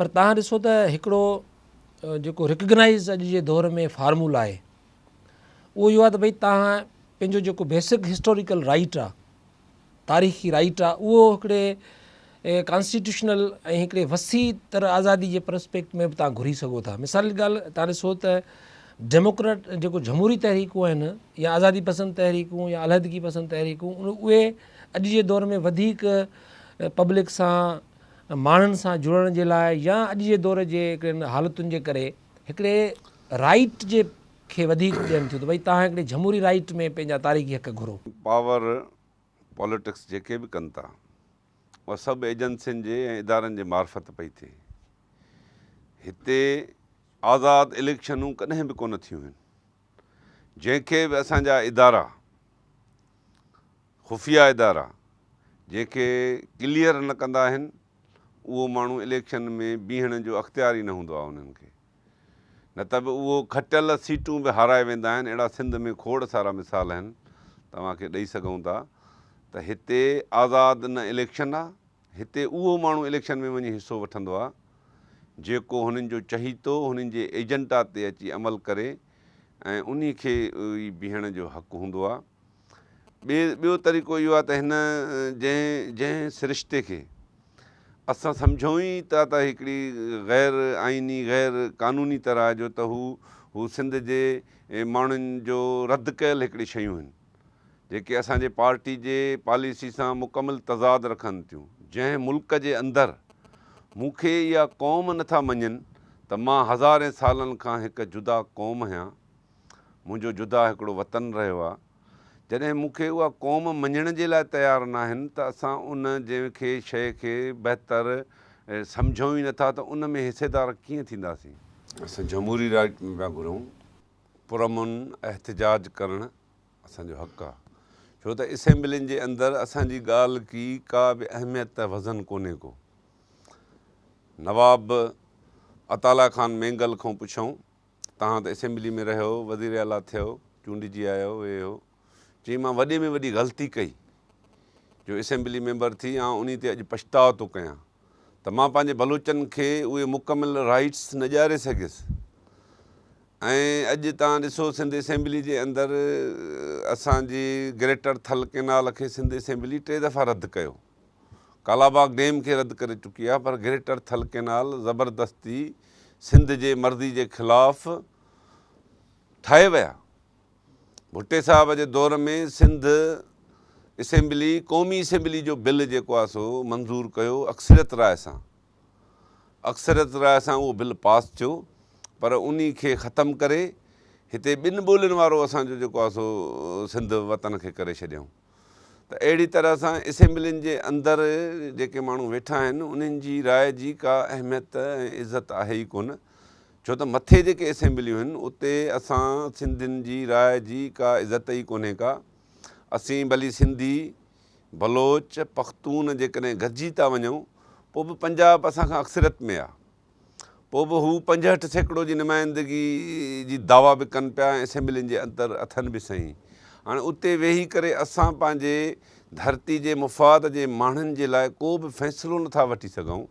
پر توهان ڏسو ته هڪڙو جيڪو ريڪگنائيز اڄ جي دور ۾ فارمولا آهي اهو اهو آهي ته ڀئي توهان پنهنجو جيڪو بيسڪ هسٽوريڪل رائيٽ آهي تاريخي رائيٽ آهي اهو هڪڙي ڪانسٽيٽيوشنل ۽ هڪڙي وسيع تر آزادي جي پرسپيڪٽ ۾ به توهان گهري سگهو ٿا. مثال جي ڳالهه توهان ڏسو ته ڊيموڪريٽ جيڪو جمهوري تحريڪون آهن يا آزادي پسند تحريڪون يا علحدگي پسند تحريڪون اهي اڄ جي دور ۾ وڌيڪ پبلڪ سان ماڻهن سان جڙڻ جي لاء يا اڄ جي دور جي هڪڙين حالتن جي ڪري هڪڙي رائيٽ جي کي وڌيڪ ڏين ٿيون ته ڀئي توهان هڪڙي جمهوري رائيٽ ۾ پنهنجا تاريخي حق گهرو. پاور پاليٽڪس جيڪي به ڪن ٿا اها سڀ ايجنسين جي ۽ ادارن جي معرفت پئي ٿئي. هتي آزاد اليڪشنون ڪڏهن به ڪونه ٿيون آهن. جنهن کي به اسان جا ادارا، خفيه ادارا جنهن کي ڪليئر نه ڪندا آهن اهو ماڻهو اليڪشن ۾ بيهڻ جو اختيار ئي نه هوندو آهي انهن کي. نه ته به اهو کٽيل سيٽون به هارائي ويندا آهن اهڙا سنڌ ۾ کوڙ سارا مثال آهن توهان کي ڏئي سگهون ٿا ته هتي آزاد نه اليڪشن آ هتي اهو ماڻهو اليڪشن ۾ وڃي حصو وٺندو آ جيڪو هنن جو چهيتو هنن جي ايجنٽا تي اچي عمل ڪري ۽ انهي کي ئي بيهڻ جو حق هوندو آ ٻي ٻيو طريقو اهو آ ته هن جنهن جنهن سرشتي کي اسان سمجهون ئي ٿا ته هڪڙي غير آئيني غير قانوني طرح جو ته هو هو سنڌ جي ماڻهن جو رد ڪيل هڪڙي شيون هن جيڪي اسان جي پارٽي جي پاليسي سان مڪمل تضاد رکن ٿيون جنهن ملڪ جي اندر مون کي اها قوم نه ٿا مڃين ته مان هزارين سالن کان هڪ جدا قوم هيان منهنجو جدا هڪڙو وطن رهيو آ جڏهن مون کي اها قوم مڃڻ جي لاء تيار ناهن ته اسان ان جنهن کي شيء کي بهتر سمجهون ئي نٿا ته ان ۾ حصيدار ڪيئن ٿينداسين. اسان جمهوري رائيٽ ۾ پيا گهرون، پرامن احتجاج ڪرڻ اسان جو حق آ، ڇو ته اسيمبلين جي اندر اسان جي ڳالهه ڪي ڪا به اهميت وزن ڪونهي ڪو. نواب عطاالله خان مينگل کان پڇون توهان ته اسيمبلي ۾ رهيو، وزير اعليٰ ٿيو، چونڊجي آيو، اهي هو. چيائين مان وڏي ۾ وڏي غلطي ڪئي جو اسيمبلي ميمبر ٿي آئون انهي تي اڄ پڇتاء ٿو ڪيان ته مان پنهنجي بلوچن کي اهي مڪمل رائيٽس نه ڏياري سگهيس ۽ اڄ توهان ڏسو سنڌ اسيمبلي جي اندر اسان جي گريٽر ٿل ڪينال کي سنڌ اسيمبلي ٽي دفعا رد ڪيو. ڪالاباغ ڊيم کي رد ڪري چڪي آهي پر گريٽر ٿل ڪينال زبردستي سنڌ جي مرضي جي خلاف ٺاهي ويا. ڀٽي صاحب جي دور ۾ سنڌ اسيمبلي قومي اسيمبلي جو بل جيڪو آهي سو منظور ڪيو اڪثريت راء سان اڪثريت راء سان اهو بل پاس ٿيو پر انهي کي ختم ڪري هتي ٻن ٻولين وارو اسان جو جيڪو آهي سو سنڌ وطن کي ڪري ڇڏيائون. ته اهڙي طرح سان اسيمبلين جي اندر جيڪي ماڻهو ويٺا آهن انهن جي راء جي ڪا اهميت ۽ عزت آهي ئي ڪونه ڇو ته مٿي جيڪي اسيمبليون آهن اتي اسان سنڌين جي راء جي ڪا عزت ئي ڪونهي ڪا اسين ڀلي سنڌي بلوچ پختون جيڪڏهن گڏجي ٿا وڃون پوء به پنجاب اسان کان اڪثريت ۾ آهي. پوء به هو 65% جي نمائندگي جي دعويٰ به ڪن پيا ۽ اسيمبلين جي اندر اٿن به سهي. هاڻي اتي ويهي ڪري اسان پنهنجي ڌرتي جي مفاد جي ماڻهن جي لاء ڪو به فيصلو نٿا وٺي سگهون.